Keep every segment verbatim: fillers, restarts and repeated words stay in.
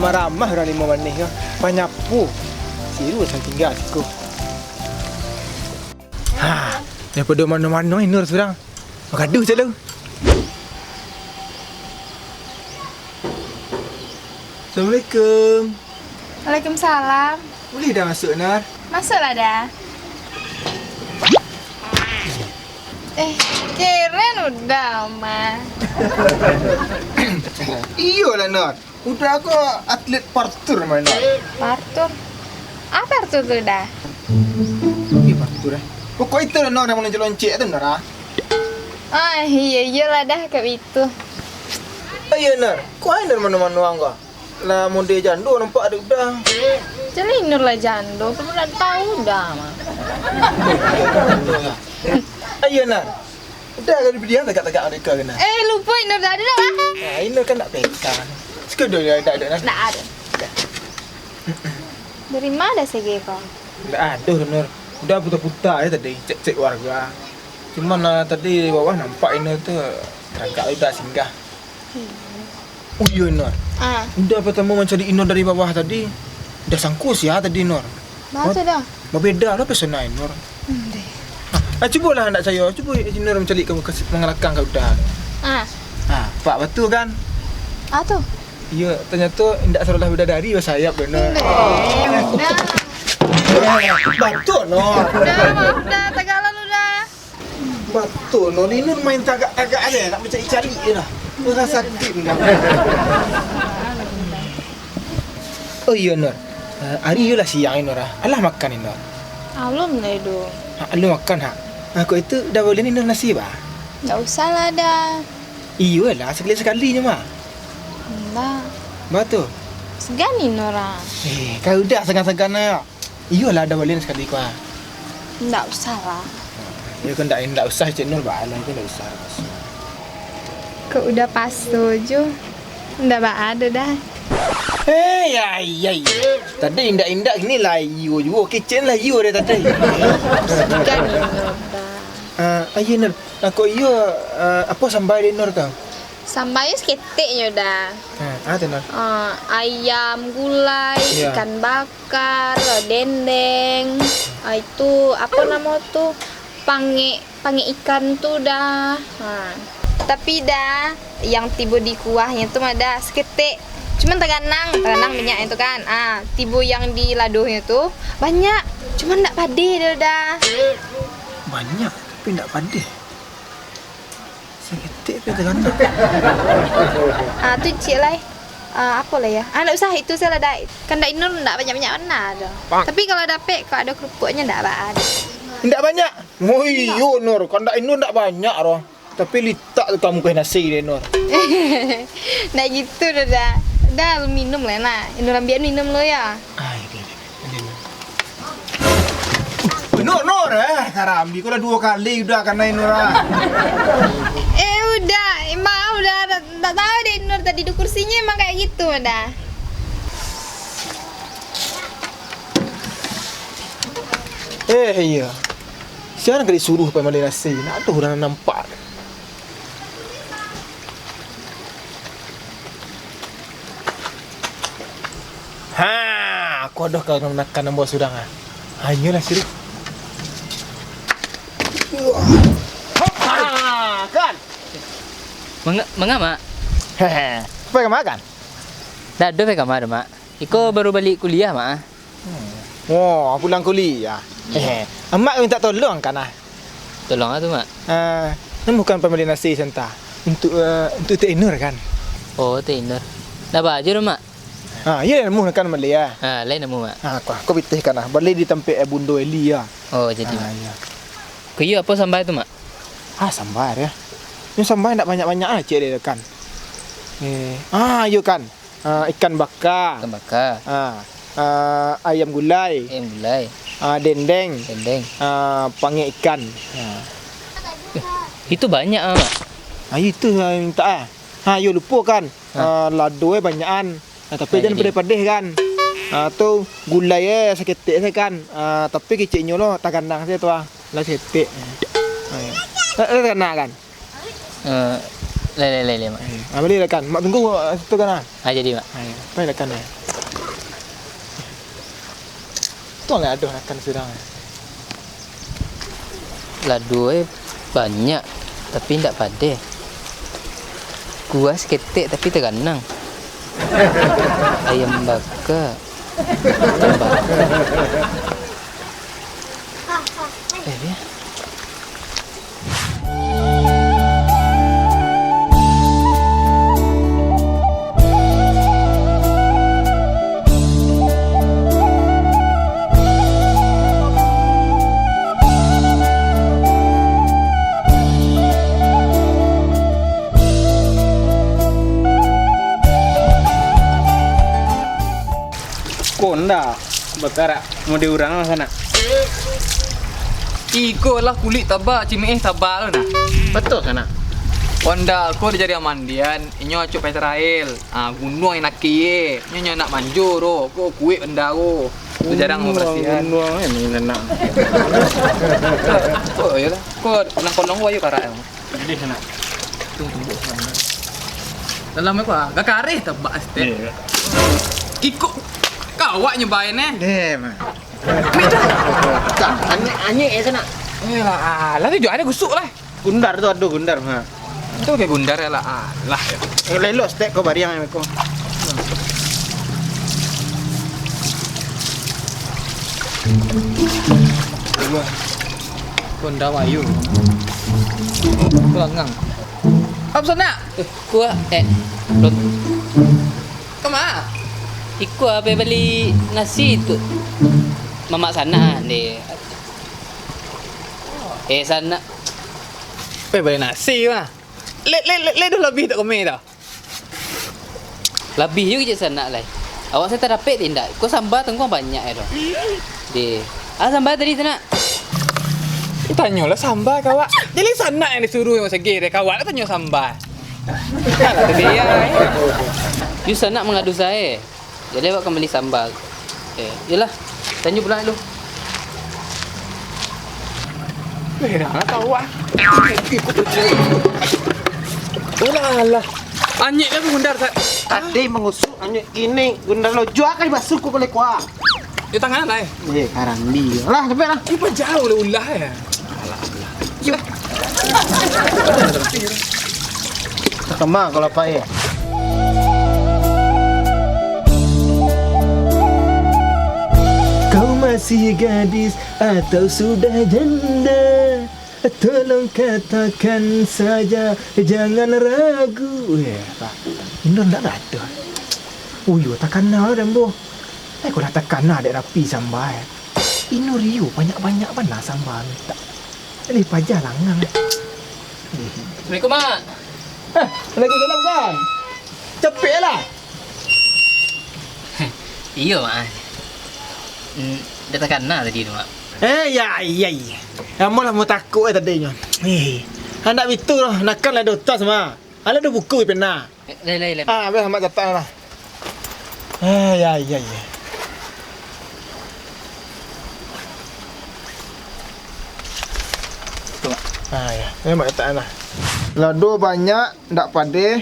Ramah-ramah urang limo manih ko. Panyapu. Siru asal tingga siko. Ha, daripado mano-mano Inur surang. Bagaduah calo. Assalamualaikum. Waalaikumsalam. Buliah Da masuak, Nur? Masuaklah, Da. Eh, keren Uda, Oma. Iyolah, Nur. Uda ko atlet partur mah, Nur. Partur? Apa partur tu, Da? Iyo, partur, eh. Pokok itu lah, Nur, nan loncek-loncek tu, Nur, ah. Ah, iyo, iyolah, Da, kok itu. Oh, iyo, Nur. Kok ai Nur mano-mano ang ko? Lah, model jando nampak dek Uda. Jan lah Inur lah jando, kan Uda tahu Uda mah. Ayo, Nur. Uda kan dibilang tagak-tagak mereka ke, Nur? Eh, lupo Inur dak ado dah lah. Nah, Inur kan nak peka. Suka dulu dak ado, Nur. Dak ado. Dari mana sege ko? Dak ado, Nur. Uda puta-puta aja tadi, cek-cek warga. Cuman, ah, tadi di bawah nampak Inur tu tagak Uda singgah. Oh iyo, Nur. Ah. Uda patamo mancaliak Inur dari bawah tadi. Uda sangko sia tadi, Nur. Baa tu, Da? Babeda lah pesona Inur. Hmm, deh. Ah, cubolah ndak cayo, cubo Inur mancaliak ka, ka, mangalakang ka Uda. Ah. Ah, pak batua kan? Ah, tu. Iyo, tanyato indak salah bidadari basayap, Nur. Hmm, deh. Uda. Batua, Nur. Uda, maaf, Da. Tagaklah lu, Da. Batua, Nur. Inur main tagak-tagak aja, nak mancaliak-caliak je lah. Urang sakik dah. Oh iyo, Nur. Eh, ari iyo lah siang, Nur, ah. Alah makan, Nur? Alun lai doh. Ha, alun makan, ha? Ah, kok itu dah buliah, Nur, nasi, bah? Ndak usah lah, Da. Iyolah, sakali-sakali nyo mah. Ndak. Baa tu? Sagan, Nur, ah. Eh, kau dah sagan-sagan ayo. Iyolah, dah buliah sakali ko, ah. Ndak usah lah. Iyo kan ndak, ndak usah, cek Nur, baa lah, itu ndak usah. Kok Uda paso jo. Ndak baa doh, Da. Eh, ya, ya, ya. Tadi indak-indak, kini lah iyo juo. Kecek lah iyo dari tadi. Sagan, Nur, Da. Ah, ayo, Nur. Nah, kok iyo, ah, apo samba dek Nur tu? Sambanyo saketek nyo, Da. Ha, ah, tu, Nur. Ah, ayam gulai, iyo, ikan bakar, dendeng, ah, itu, apo namo tu, pangek, pangek ikan tu, Da. Ha. Tapi, Da, yang tibo di kuahnyo tu mah, Da, saketek. Cuman taganang, taganang minyaknyo tu kan. Ah, tibo yang di ladohnyo tu banyak. Cuman ndak padeh doh, Da. Banyak, tapi ndak padeh. Saketek pe taganang. Ah, tu cik lai. Ah, apo lai yo? Ah, ndak usah, itu sajo lah, Da. Kan Da Inur ndak banyak-banyak bana doh. Tapi kalau dapek, kok ado kerupuknyo ndak baa doh. Ndak banyak? Oh, iyo, Nur. Kan Da Inur ndak banyak doh. Tapi litak tu kamu kuah nasi deh, Nur. Ndak gitu doh, Da. Da, lu minum lah, nah. Inur ambiak minum lu yo. Ah, iyo, iyo, iyo. Nur, Nur, eh, karambi, kau lah duo kali Uda kanai Nur, ah. Eh, Uda, eh, maaf Uda, ndak, ndak tahu deh Nur tadi tu kursinyo emang kayak gitu, Uda. Eh, iyo. Sia nan ka disuruah pamali nasi, ndak ado urang nampak. Ha, aku ado ka manakan ambo surang, ah. Ha, iyolah, sirik. Ha, kan? Manga-, manga, Mak? Hehe. Pai ka ma, kan? Ndak ado pai ka ma doh, Mak. Iko baru baliak kuliah, Mak, ah. Hmm. Oh, pulang kuliah. Iyo. Eh, Amak mintak tolong kan, ah? Tolong apo tu, Mak? Ah, namuahkan pamali nasi santa. Untuk, eh, untuk Tek Inur kan? Oh, Tek Inur. Ndak baa juo doh, Mak? Ah, iyo namuahkan pamali, ah. Ah, lai namuah, Mak. Ah, ko, ko pitihkan, ah. Bali di tampek, eh, Bundo Eli, ah. Oh, jadi, ah, Mak. Iyo. Ko iyo apo samba tu, Mak? Ah, samba, yo. Nyo samba ndak banyak-banyak lah, cek dek kan. Eh, ah, iyo kan. Ah, ikan baka. Ikan baka. Ah, ah, ayam gulai. Ayam gulai. Ah, dendeng. Dendeng. Ah, pangek ikan. Ah. Eh, itu banyak, ah, Mak. Ah, itu, ah, mintak, ah. Ha, iyo lupo kan. Ah. Ah, lado, eh, banyakan. Ah, tapi jan padeh-padeh kan. Ah, tu gulai, eh, saketek sajo kan. Ah, tapi keceknyo lo taganang sajo tu, ah. Lah saketek. Ah, iyo. Eh, eh, taganang kan. Eh, Lai, lai, lai, lai, Mak. Eh, ah, bali lah kan. Mak tunggu, ah, situ kan, ah? Ah, jadi, Mak. Ah, iyo. Pai lah kan, eh. Tu lah ado lah kan surang, eh. Lado, eh, banyak, tapi indak padeh. Kuah saketek, tapi taganang. Ayam baka. Ayam baka. Eh, dia. Ko ndak bakarak mode urang lah, sanak. Iko lah kulik taba, cimeeh taba tu nah. Betul, sanak. Honda ko dijadian mandian, inyo acok petrail. Ah, gunuang inaki ye. Nyo, nyo nak manjo tu. Ko kuek benda ko. Tu jarang babarasihan. Gunuang, gunuang, eh, ni nak. Oh, iyolah. Ko nang kolong ko ayo karak. Jadi, sanak. Tu, tu, tu. Dalam ko, ah, gakareh tabak, Stek. Iya. Iko, kawak nyo baen, eh. Damn. Kan, anyek, anyek ya, sanak. Eh, lah, alah, tu juo ado gusuk lah. Gundar tu ado gundar, ha. Tu pakai gundar ya lah, alah. Eh, lelok, Stek, ko bariang ko. Gundar ayu. Pelangang. Apa sanak? Eh, kuah, eh, belum. Kama? Iko apo bali nasi tu? Mamak sanak, deh. Eh, sanak. Eh, bali nasi, mah. Le, le, le, le, dah labiah tak kami dah. Labiah juo kecek sanak lai. Awak sajo tadapek ti indak? Ko samba tangguang banyak ya doh. Deh. Ah, samba tadi tu nak. Tanyolah samba ka awak. Jadi sanak yang disuruh yang sege deh. Ka awak lah tanyo samba. Alah, tu dia, eh. Yu sanak mangadu sae. Jadi awak ka mambali samba. Eh, iyolah. Tanyo pulang dulu. Eh, dah lah tahu ah. Ulah lah. Anyek lah gundar tak. Tadi mangusuk anyek kini gundar lo jua kali basuh ku boleh kuah. Di tangan lah, eh. Eh, karandi. Lah, sampai lah. Ini pajau lah ulah ya. Alah, alah. Sudah. Kama kalau apa eh? Kau masih gadis atau sudah janda? Tolong katakan saja, jangan ragu. Eh, Pak. Indo ndak gaduh. Uyo takana lah, Dembo. Eh, kau dah takana dek rapi samba, eh. Ino Rio banyak-banyak bana samba mintak. Leh pajah langang, eh. Assalamualaikum, Mak. Eh, waalaikumsalam, San. Capek lah. Iyo, Mak. Hmm, dah takana tadi tu, Mak. Eh, ya, ya, ya. Amolah mau takut eh tadinyo. Eh, handak bitu lah, nakan lah dotas, Mak. Alah dah buku pena. Eh, lai, lai, lai. Ah, abih amat catat lah. Ah, ya, ya, ya. Tu, Mak. Ah, ya. Ni amat catat lah. Lado banyak, ndak padeh,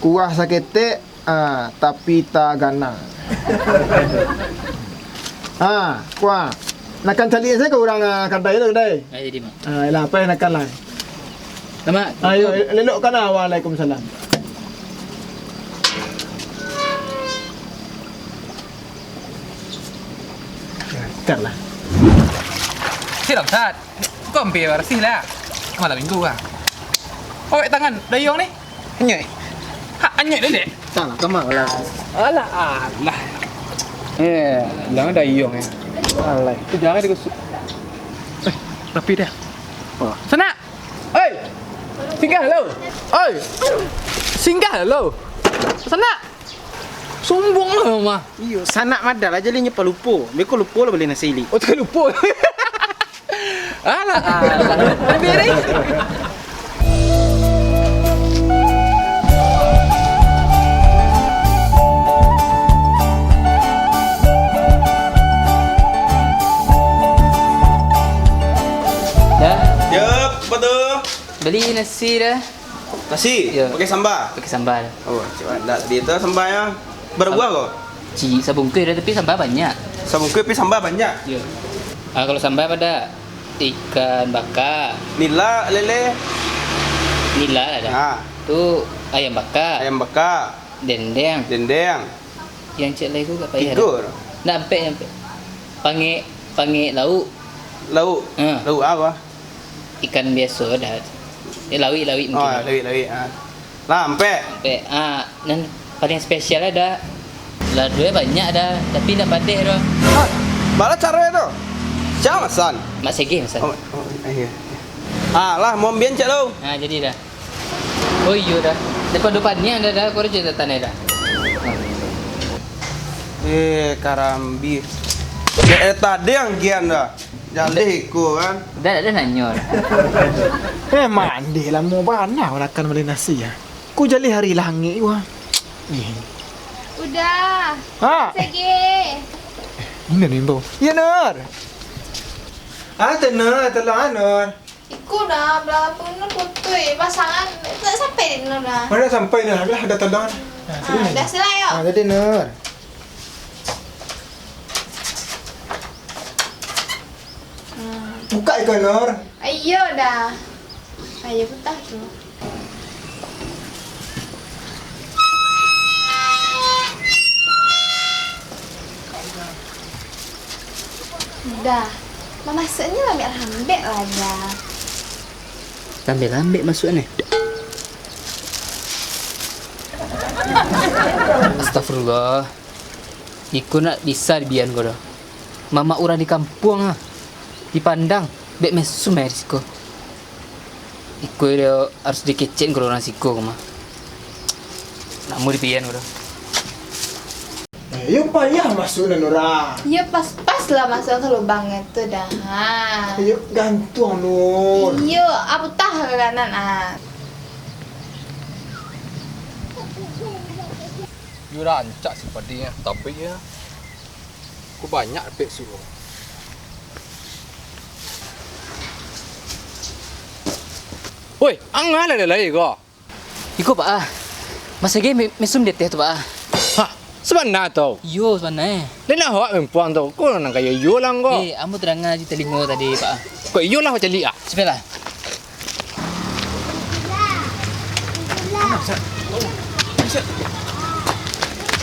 kuah saketek, ah, tapi taganang. Ah, kuah. Nakan caliak sajo ka urang, ah, kadai tu, kadai. Ah, jadi, Mak. Ah, iyolah, apo nan nakan lah? Lamak. Ayo, lelokkan lah. Waalaikumsalam. Nakan lah. Silam, Sat. Kau ampia barsih lah. Malam minggu lah. Awak tangan, dayuang ni. Anyuik. Ha, anyuik dek. Salah, kama lah. Alah, alah. Eh, jangan dayuang eh. Alah. Tu jangan digosok. Eh, rapi dah. Oh. Sanak. Oi. Singgah lo. Oi. Singgah lo. Sanak. Sombong lah mah. Iyo, sanak madal aja linyo palupo. Beko lupo lah bali nasi lik. Oh, tak lupo. Alah, alah. Ambil ni. Dah? Yep, betul. Beli nasi dah. Nasi? Yo. Pakai samba? Pakai samba. Oh, cik mantap. Di itu sambanyo bara buah ko? Cik, sabungkuih dah, tapi samba banyak. Sabungkuih tapi samba banyak? Yo. Ah, kalau samba pada ikan baka. Nila, lele? Nila lah dah. Ha. Tu ayam baka. Ayam baka. Dendeng. Dendeng. Yang cek lai ko agak payah dah. Tigo. Ndak, ampek, ampek. Pangek, pangek lauk. Lauk? Ha. Lauk apa? Ikan biaso dah. Eh, lawik, lawik mungkin. Oh, lawik, lawik. Ha. Lah, ampek. Ampek. Ah, nan paling spesial ado. Laduanyo banyak dah, tapi ndak padeh doh. Ha, baa caro tu? Sia masan? Mak Segeh masan. Oh, oh, iyo. Ah, lah, mau ambiak cek lo. Ha, jadi dah. Oh iyo dah. Daripado paniang dah, dah, karajo dah tanai dah. Eh, karambia. Dek, eh, tadi agiahan dah. Jaleh iko kan. Dah, dah nanyo dah. Eh, mandeh lamo bana urang makan bali nasi ya. Ko jaleh ari langik wah. Eh. Udah. Ha. Sege. Ini nih, Bro. Ya, Nur. Ah, tenang, tenang, Nur. Iko dah, bala punun putuih, pasangan tak sampai di Nur dah. Mana sampai dah, dah, dah tolong. Nah, sini. Ah, dah selai, yo. Ah, jadi Nur. Hmm. Buka iko, Nur. Ayo dah. Ayo putah tu. Dah. Mamasuknyo lambek-lambek lah, dah. Lambek-lambek masuak ni. Astagfirullah. Iko ndak bisa dibian ko doh. Mamak urang di kampuang ah. Dipandang, bek mesum ai di siko. Iko yo harus dikecek kalau urang siko ko mah. Namo dipian ko doh. Eh, yo payah masuak nan urang. Yo pas-pas lah masuak ka lubang itu dah. Ha. Yo gantuang, Nur. Iyo, ah, putah ka kanan ah. Yo rancak si padi ah, tabik ah. Ko banyak dapek suruah. Woi, angah lah lalai ko. Iko, Pak ah. Mas Ege me-, mesum di ateh tu, Pak ah. Hah, sabana tu? Iyo, sabana eh. Lai nak awak mempuang tu, ko nan kayo iyo lah ko. Eh, ambo tadanga di talingo tadi, Pak ah. Ko iyo lah, awak caliak ah. Bismillah.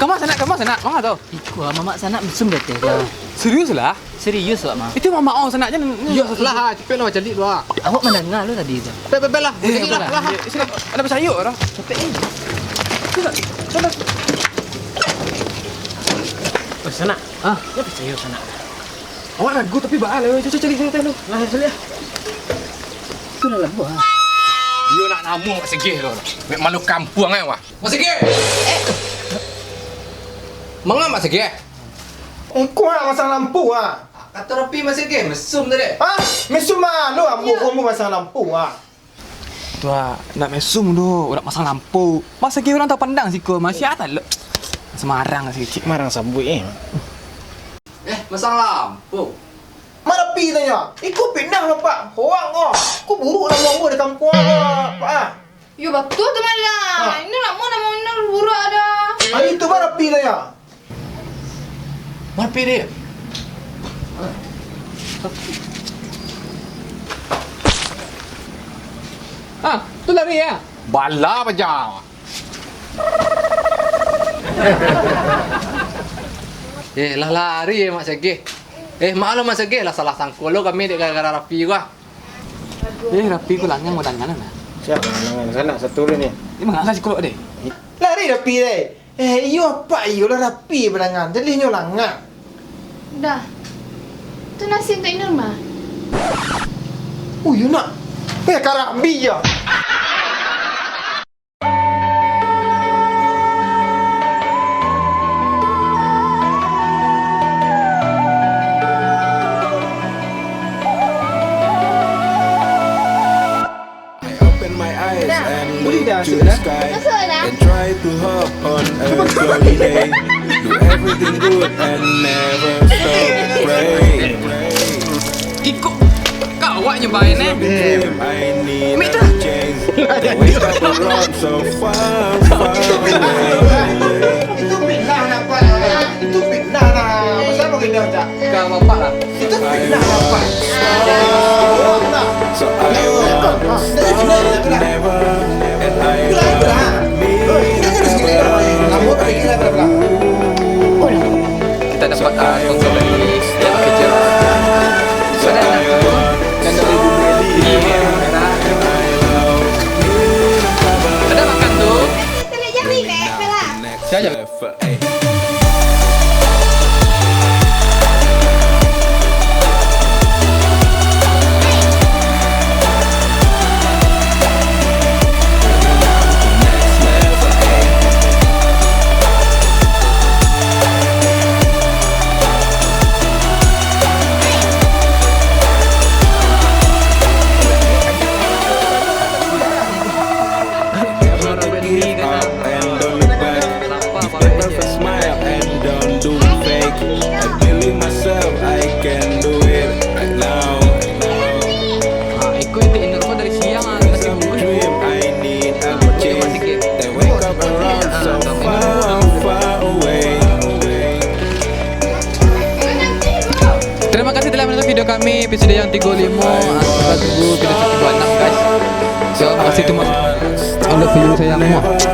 Kama sanak, kama sanak, manga tu? Iko, mamak sanak mesum di ateh tu. Serius lah? Serius, Wak, mah. Itu mamak awak sanak je. Yo lah, capek lah, caliak tu ah. Awak mandanga lo tadi tu. Pek, pek, pek lah. Eh, caliak lah, lah. Sini, ado picayo dah. Capek ni. Sini, sini. Oh, sanak. Ah, yo picayo sanak. Awak ragu tapi baa lah, cubo caliak sini tu. Lah, caliak. Itu dalam buah. Yo nak namo Mak Segeh tu. Mek malu kampuang ai wah. Mak Segeh! Eh. Manga Mak Segeh? Ungkuah masang lampu ah. Kato rapi Mak Segeh, mesum tadi. Hah? Mesum ah, lo ambo ko ambo masang lampu ah. Tu ah, nak mesum tu, udah masang lampu. Mak Segeh urang tapandang siko, masih ata lo. Semarang sikit. Marang sabuik eh. Eh, masang lampu. Marapi tanyo. Iko pindah bapak. Hoang ko. Ko buruk namo ambo di kampuang ko, Pak ah. Yo batua tu malah. Ha. Iko namo namo buruak ado. Ari tu marapi tanyo. Marapi dia. Ah, tu lari ya. Bala paja. Eh, lah lari eh, Mak Segeh. Eh, maaf lo Mak Segeh, lah salah sangko lo kami dek gara-gara rapi ko ah. Eh, rapi ko langang badangan lah. Sia badangan? Sanak satu lo ni. Ni mangasa siko deh. Lari rapi deh. Eh, iyo apak iyo lah rapi badangan, jadihnyo langang. Dah. Tu nasi untuak Inur mah. Oh, iyo nak. Eh, karambia. I open my eyes and look to the sky and try to hop on a cloudy day. Do everything good and never stop praying. Iko, kawaknyo baen eh. Dream, I need a change. Wake up and run so far, far away. Itu fitnah, nampak? Itu fitnah, nah. Pasal apa kita, Cak? Ka bapak lah. Itu fitnah, nampak? So I won't stop, never, and I won't be. Kita dapat, ah, sponsor dari Yellow Cajun. Ada anak tu, yang dari Bumi Eli. Iya. Ada makan tu. Siapa? Never give up and don't look back. Never smile and don't do fake. I believe myself, I can do it right now. Ah, iko itu inner kau dari siang, ah, masih bungkus. Dream, I need a chance. Then wake up and run so far, far away. Terima kasih telah menonton video kami, episode yang tiga puluh lima, ah, semoga tunggu video yang tiga puluh enam, guys. So, makasih tu, Mak. I love you, sayang. Muah.